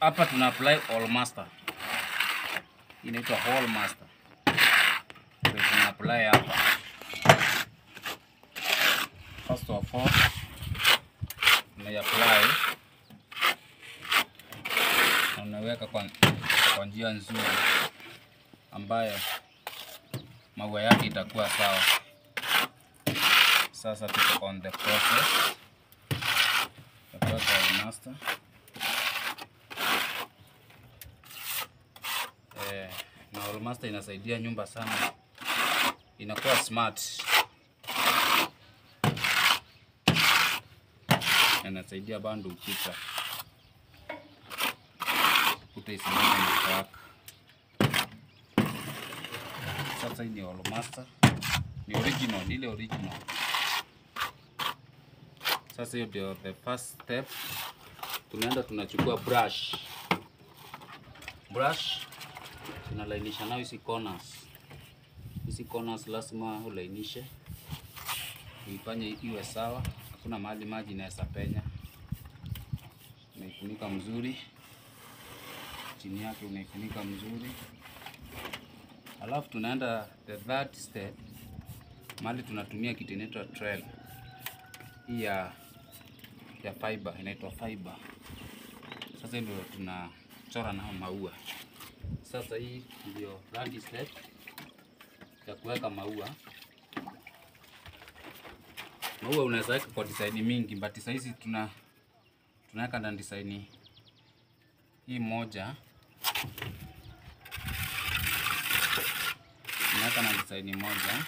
Hapa tuna apply All Master. Inaitwa All Master. Ndio tuna apply hapa. First of all, tuna apply na unaweka kwa njia nzuri ambayo maua yake itakuwa sawa. Sasa tuko on the process ya kuweka All Master. Na All Master inasaidia nyumba sana, inakuwa smart, inasaidia bado ukuta isimame na crack. Sasa hii ni All Master, ni original, ile original. Sasa hiyo ndio the first step. Tunaenda tunachukua brush. Brush tunalainisha nayo hizi corners. Hizi corners lazima ulainishe, uifanye iwe sawa, hakuna mahali maji inaweza penya. Unaifunika mzuri, chini yake unaifunika mzuri. Alafu tunaenda the third step, mahali tunatumia kitu inaitwa trowel. Hii ya fiber, inaitwa fiber. Sasa ndio tunachora nao maua. Sasa hii ndio third step ya kuweka maua. Maua unaweza weka kwa design mingi, but sasa hizi tunaweka na design hii moja. Tunaweka na design moja.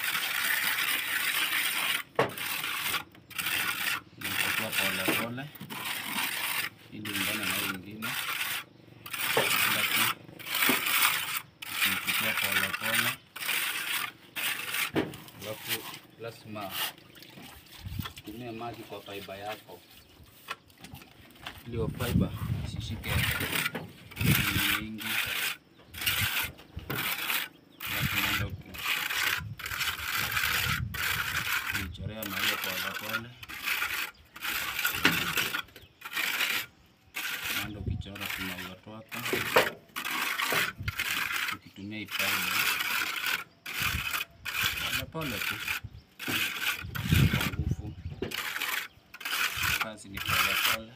Tunachukua pole pole ili ungane na nyingine. Tunachukua pole pole. Alafu lazima tumia maji kwa fiber yako ili fiber isishike mingi. Alafu unachorea maua pole pole. Ndio ukichora maua twako ukitumia fiber pole pole tu, kwa nguvu. Kazi ni pole pole.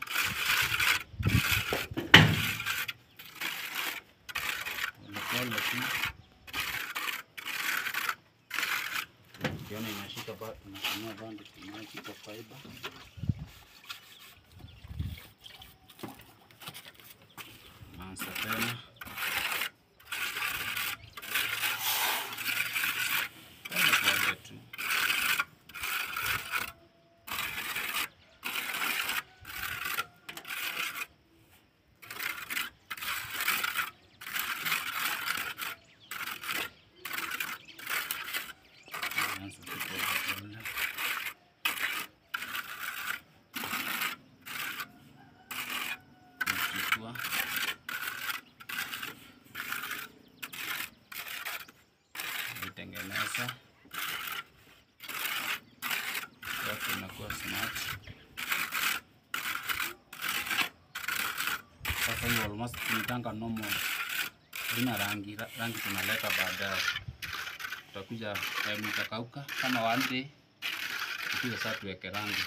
Pole pole tu. Ukiona inashika unatumia bando maji kwa fiber. Naanza tena. Pole pole tu. Itengeneza yako inakuwa smart. Sasa hiyo almost tunaitanga normal, haina rangi. Rangi tunaleta baadaye, tutakuja itakauka kama one day, tukija sasa tuweke rangi.